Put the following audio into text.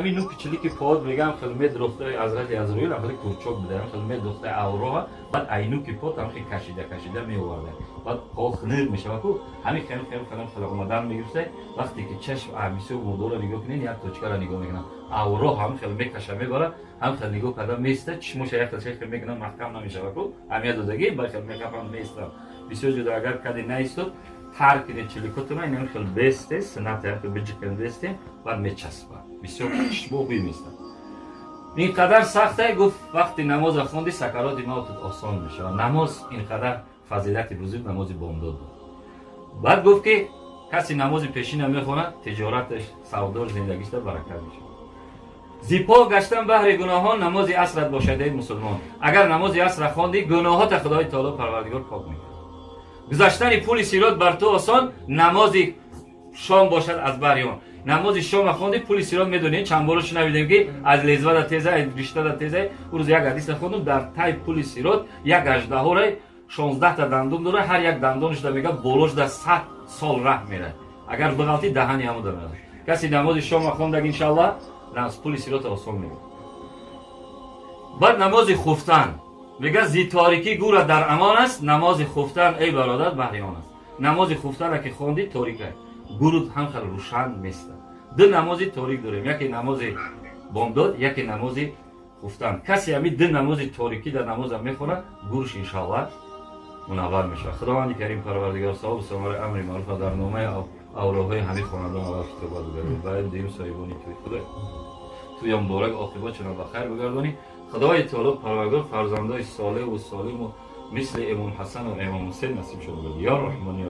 Ҳамин нуки чилики под мегам, хел медрохта, Ҳазрати Азроил хеле курчок буда, хел медрохта авроҳа, баъд айнуки под ҳам хел кашида кашида меоварда, баъд по хунук мешава ку. Ҳамин хел хел хел хел омадан мегирифта. Вақте ки чашм бисёр мурдора нигоҳ кунед, як точкара нигоҳ мекунад, авроҳ ҳам хел мекаша, мебара, ҳам хел нигоҳ карда места, чишмоша як хел мекунад, маҳкам намешава ку, ҳамия додагӣ ба хел мекафам, местам. Бисёр ҷуда агар каде наистод, тар кунед чиликотона, инам хел бесте, сината ям хел биҷикан, бесте, баъд мечаспа, бисёр чишмо ҳуй местад. Ин қадар сахте, гуфт, вақти намоза хонди, сакароти мавтут осон мешавад. Намоз ин қадар фазилати бузург намози бомдод буд. Баъд гуфт, ки каси намози пешина мехонад, тиҷораташ, савдор, зиндагишда баракат мешавад. Зипо гаштан баҳри гуноҳон намози асрат бошад, эй мусулмон. Агар намози асра хонди, гуноҳота Худои Таоло Парвардигор пок мекунад. Гузаштани пули сирот бар ту осон намози шом бошад аз баҳри он. Намози шома хонди, пули сирот, медонед, чанд боро шунавидем, ки аз лезвада теза, аз риштада теза. Рӯз як ҳадиса хондум: дар тай пули сирот як аждаҳоре 16-та дандон дора, ҳар як дандонашда, мега, болошда 100 сол раҳ мерад. Агар биғалтӣ, даҳани ҳамуда мерад. Каси намози шома хондаг, иншаллах, пули сирота осон мегӯяд. Баъд намози хуфтан мега, зи торикӣ гӯра дар амон аст намози хуфтан, эй бародар, баҳри он аст. Намози хуфтана ки хонди, торика гурут ҳам хел рӯшан места. Ду намози торик дорем: яке намози бомдод, яке намози хуфтан. Касе ҳами ду намози торикӣ дар намоза мехонад, гӯрш, иншаллах, мунаввар мешавад. Худованди Карим Парвардигор савобу самараи амри маъруфа дар номаи авроҳои ҳамин хонадон аввал китобат бигардонӣ, баъд дуюм соҳибони туй. Худой, туям муборак, оқибатшона ба хайр бигардонӣ. Худои Таоло Парвардигор фарзандои солеҳу солиму мисли Имом Ҳасану Имом Ҳусейн насиб шуд. Ё Раҳмон, ё